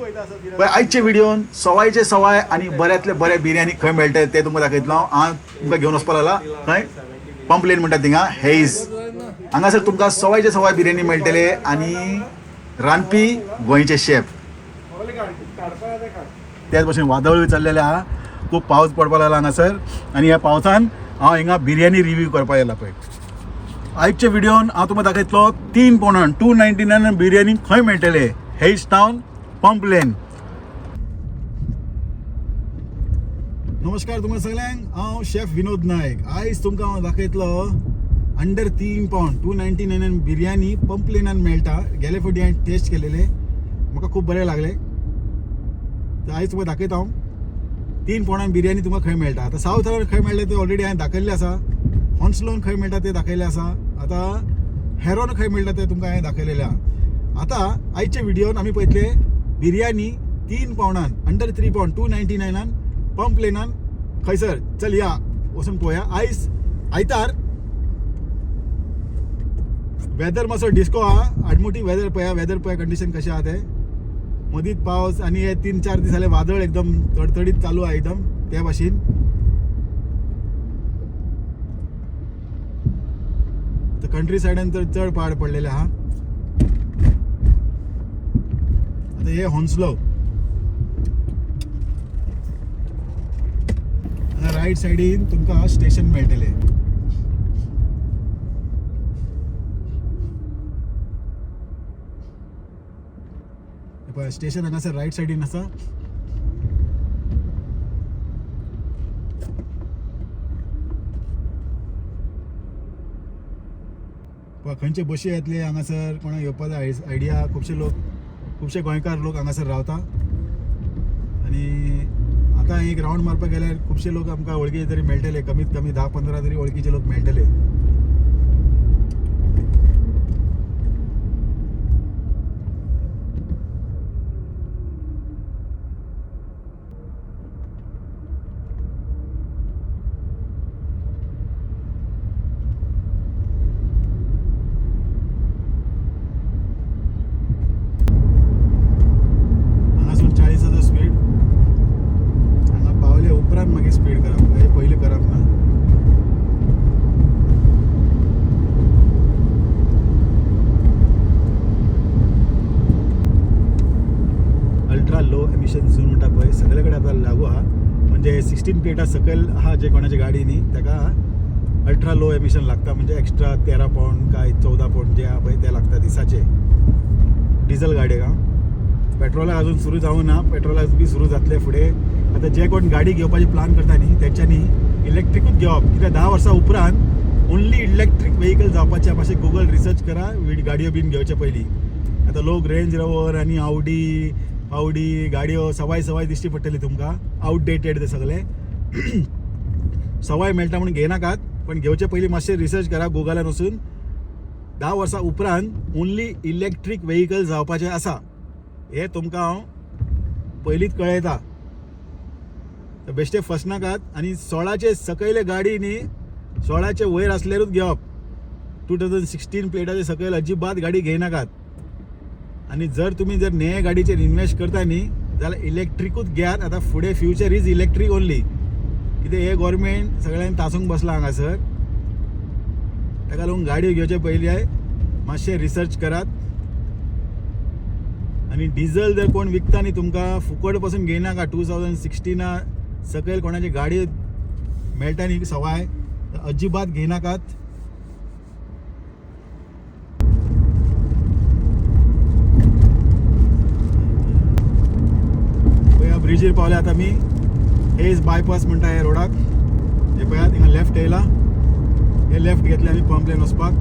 पळय आयच्या व्हिडियोन सवायचे सवाय आनी बऱ्यांतले बरे बिर्याणी खंय मेळटा ते तुमकां दाखयतलो हांव. हांव तुमकां घेवन वचपाक लागला खंय पंप लेन म्हणटा थिंगा हेज. हांगासर तुमकां सवायचे सवाय बिर्याणी मेळटले आनी रांदपी गोंयचे शेफ. त्याच भशेन वादळ चल्लेलें आहा, खूब पावस पडपाक लागला हांगासर आनी ह्या पावसान हांव हिंगा बिर्याणी रिव्यू करपाक येयला. पळय आयच्या व्हिडियोन हांव तुमकां दाखयतलो 3 पावंडान 299 बिर्याणी खंय मेळटले, हेज टावन पंप लेन. नमस्कार तुमकां सगळ्यांक, हांव शेफ विनोद नायक. आयज तुमकां हांव दाखयतलो अंडर 3 पावंड 299 बिर्याणी पंप लेनान मेळटा. गेले फावटी हांवें टेस्ट केलेले, म्हाका खूब बरें लागलें. तर आयज तुमकां दाखयता हांव 3 पावंडान बिर्याणी तुमकां खंय मेळटा. आतां सावथ हॉलान खंय मेळटा ते ऑलरेडी हांवें दाखयल्लें आसा, हॉन्सलोन खंय मेळटा ते दाखयल्लें आसा, आतां हेरोन खंय मेळटा ते तुमकां हांवें दाखयलेलें आहा. आतां आयच्या व्हिडियोन आमी पळयतले बिर्याणी 3 पावंडान अंडर 3 पावंड 299 पंप लेनान खंयसर. चल या वचून पळोवया. आयज आयतार, वेदर मातसो डिस्को आहा, आडमुठी वेदर पळया, वेदर पळया कंडिशन कशें आहा तें. मदींच पावस आनी हे 3-4 दीस जाले वादळ एकदम तडतडीत चालू आहा एकदम त्या भाशेन. तर कंट्री सायडान तर चड पाड पडलेले आहा. आतां हे होन्सलो रायट सायडीन तुमकां स्टेशन मेळटलें. पळय स्टेशन हांगासर रायट सायडीन आसा. पळय खंयचे बशी येतले हांगासर, कोणाक येवपाचो आयडिया. खुबशे लोक, खुबशे गोंयकार लोक हांगासर रावता आनी आतां एक रावंड मारपाक गेल्यार खुबशे लोक आमकां वळखीचे तरी मेळटले, कमीत कमी 10-15 तरी वळखीचे लोक मेळटले. हांगासून 40 स्पीड, हांगा पावले उपरांत मागीर स्पीड करप, हे पयलीं करप ना. अल्ट्रा लो एमिशन झोन म्हणटा पळय सगळे कडेन आतां लागू आहा. म्हणजे 16 प्लेटा सकयल आहा जे कोणाची गाडी न्ही ताका अल्ट्रा लो एमिशन लागता, म्हणजे एक्स्ट्रा 13 पावंड काय 14 पावंड जे आहा पळय ते लागता दिसाचे डिझल गाडयेक. आं, पेट्रोलाक अजून सुरू जावंक ना, पेट्रोलाक बी सुरू जातले फुडें. आतां जे कोण गाडी घेवपाची प्लान करता न्ही तेंच्यांनी इलेक्ट्रिकूच घेवप, कित्याक 10 वर्सां उपरांत ओन्ली इलेक्ट्रीक व्हेकल जावपाचें. मातशें गुगल रिसर्च करा गाडयो बीन घेवचे पयलीं. आतां लोक रेंज रोवर आनी आवडी पावडी गाडयो सवाय सवाय दिश्टी पडटली तुमकां, आवटडेटेड ते सगळे. सवाय मेळटा म्हणून घेयनाकात, पण घेवचे पयलीं मातशें रिसर्च करा गुगलान वचून. 10 वर्सां उपरांत ओन्ली इलेक्ट्रीक व्हेकल जावपाचें आसा हे तुमकां हांव पयलींच कळयता. तर बेश्टे फसनाकात आनी 16 सकयले गाडी न्ही, 16 वयर आसल्यारूच घेवप. 2016 प्लेटाचे सकयल अजिबात गाडी घेयनाकात. आनी जर तुमी जर नये गाडीचेर इन्वेस्ट करता न्ही जाल्यार इलेक्ट्रिकूच घेयात. आतां फुडें फ्युचर is electric only, कितें हे गोवोरमेंट सगळ्यांक तासूंक बसला हांगासर. ताका लागून गाडयो घेवचे पयलीं मातशें रिसर्च करात. आनी डिझल जर कोण विकता न्ही तुमकां फुकट पासून घेयनाका. 2016 सकयल कोणाची गाडी मेळटा न्ही सवाय, अजिबात घेयनाकात. पळया ब्रिजीर पावले आतां आमी. हेज बायपास म्हणटा ह्या रोडाक. हे पळयात हिंगा लेफ्ट येयला, हे लेफ्ट घेतले आमी पंप लेन वचपाक.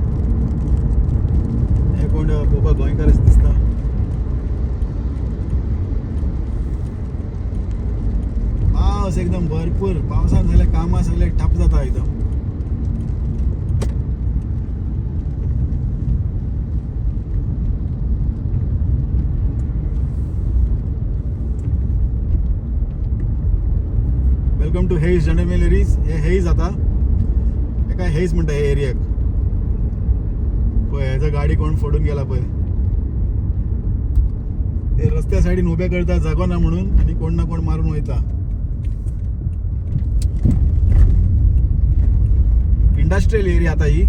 हे कोण पळोवपाक गोंयकारच दिसता. पावस एकदम भरपूर, पावसान जाल्यार कामां सगळे ठप जाता एकदम. Welcome to Hayes general. हे हेज आता एका हेज म्हणटा हे एरियाक. पळय हेजो गाडी कोण फोडून गेला पळय. ते रस्त्या सायडीन उबे करता जागो ना म्हणून आनी कोण ना कोण मारून वयता. इंडस्ट्रियल एरिया आता ही.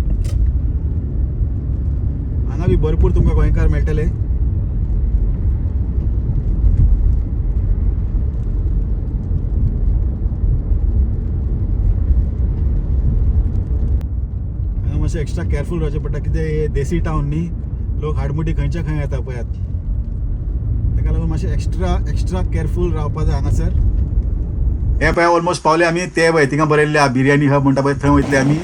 हांगा बी भरपूर तुमकां गोंयकार मेळटले. हांगा मातशें एक्स्ट्रा केअरफूल रावचें पडटा, कितें हे देसी टावन न्ही, लोक हाडमुटी खंयच्या खंय येता पळयात. ताका लागून मातशें एक्स्ट्रा एक्स्ट्रा केअरफूल रावपा जाय हांगासर. हे पळय ऑलमोस्ट पावले आमी. ते पळय थिंगा बरयल्ले आहा बिर्याणी हब म्हणटा पळय, थंय वयतले आमी.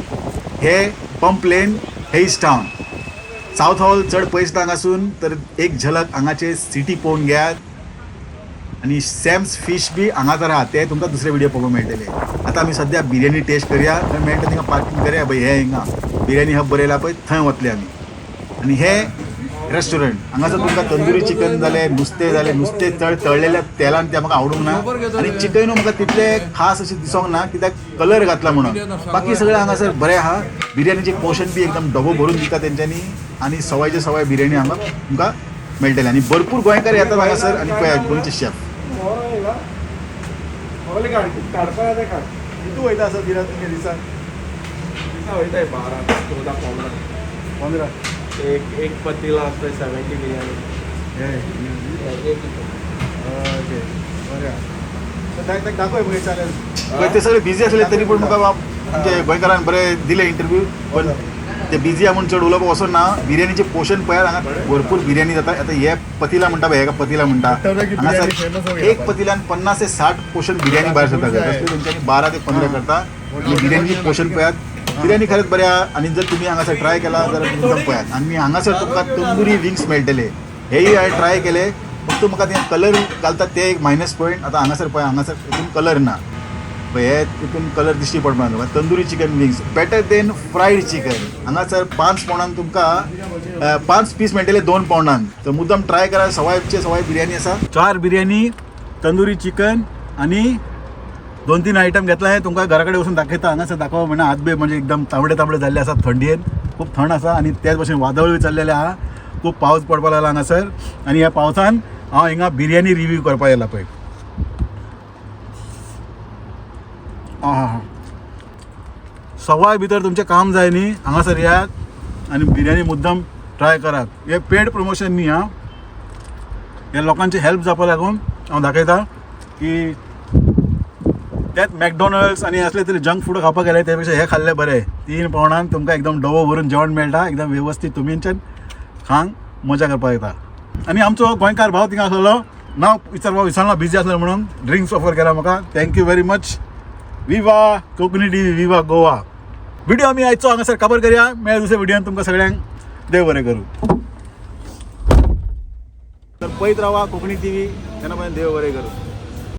हे pump lane has town south hall चड पयस ना हांगासून. तर एक झलक हांगाचे सिटी पळोवन घेयात. आनी सॅम्स फीश बी हांगासर आहा, ते तुमकां दुसरे व्हिडिओ पळोवपाक मेळटले. आतां आमी सद्या बिर्याणी टेस्ट करया, थंय मेळटा थिंगा पार्किंग करया. पळय हे हिंगा बिर्याणी हब बरयला पळय, थंय वतले आमी. आनी हे रेस्टॉरंट हांगासर तुमकां तंदुरी चिकन जालें, नुस्तें जालें. नुस्तें चड तळलेल्या तेलान तें म्हाका आवडूंक ना आनी चिकनूय म्हाका तितलें खास अशें दिसोंक ना, कित्याक कलर घातला म्हणून. बाकी सगळें हांगासर बरें आहा. बिर्याणीचें पोर्शन बी एकदम डबो भरून दिता तेंच्यांनी आनी सवायचे सवाय बिर्याणी हांगा तुमकां मेळटली. आनी भरपूर गोंयकार येतात हांगासर. आनी पळयात गोंयचे शेफ. तूं वयता आसा दिरा तुमगे दिसा? दिसा वयताय 12, 14, 15. 15. एक एक पतीला आसता 70 बिर्याणी. एक. ओके, बरें. दाखय पळय चालेल. ते सगळे बिझी असले तरी पण म्हाका म्हणजे गोंयकारान बरें दिले इंटरव्यू, पण ते बिझी आहा म्हणून चड उलोवपाक वचोन ना. बिर्याणीचे पोर्शन पळयात, हांगा भरपूर बिर्याणी जाता. आतां हे पतीला म्हणटा पळय, हेका पतीला म्हणटा. हांगासर एक पतील्यान 50 ते 60 पोर्शन बिर्याणी भायर सरता. तसले तेंच्यांनी 12 ते 15 करता. आनी बिर्याणीचे पोर्शन पळयात, बिर्याणी खरेंच बरें आहा. आनी जर तुमी हांगासर ट्राय केला जाल्यार एकदम पळयात. आनी हांगासर तुमकां तंदुरी विंग्स मेळटले, हेय हांवें ट्राय केले. फक्त म्हाका ते कलर घालतात ते एक मायनस पॉयंट. आतां हांगासर पळय, हांगासर हितून कलर ना पळय, हे तितून कलर दिश्टी पडपा तुमकां. Tandoori chicken wings better than fried chicken. हांगासर 5 पावंडान तुमकां 5 पीस मेळटले, 2 पावंडान. तर मुद्दम ट्राय करा. सवायचे सवाय बिर्याणी आसा. 4 बिर्याणी, तंदुरी चिकन आनी 2-3 आयटम घेतला. हे तुमकां घरा कडेन वचून दाखयता. हांगासर दाखोवप म्हणल्यार हात बी म्हणजे एकदम तांबडे तांबडे जाल्ले आसा थंडयेन. खूब थंड आसा आनी त्याच भशेन वादळ बी चल्लेलें आहा. खूब पावस पडपाक लागला हांगासर आनी ह्या पावसान हांव हिंगा बिर्याणी रिव्यू करपाक येयला पळय. आं सवाय भितर तुमचें काम जाय न्ही, हांगासर येयात आनी बिर्याणी मुद्दम ट्राय करात. हे पेड प्रमोशन न्ही आं, हे लोकांचे हेल्प जावपा लागून हांव दाखयता की त्यात मॅकडॉनल्ड्स आनी असले तरी जंक फूड खावपाक गेले त्या पेक्षा हे खाल्ले बरें. 3 पावंडान तुमकां एकदम डबो भरून जेवण मेळटा, एकदम वेवस्थीत तुमीच्यान खांक मजा करपाक येता. आनी आमचो गोंयकार भाव थिंगा आसलेलो, नांव विचारपाक विसरलो, बिजी आसलो म्हणून ड्रिंक्स ऑफर केला म्हाका. Thank you very much. Viva Konkani TV, viva Goa. Video आमी आयचो हांगासर काबर करया. मेळ्या दुसऱ्या व्हिडियोन. तुमकां सगळ्यांक देव बरें करूं. तर पळयत रावा कोंकणी टीव्ही. तेन्ना पर्यंत देव बरें करूं.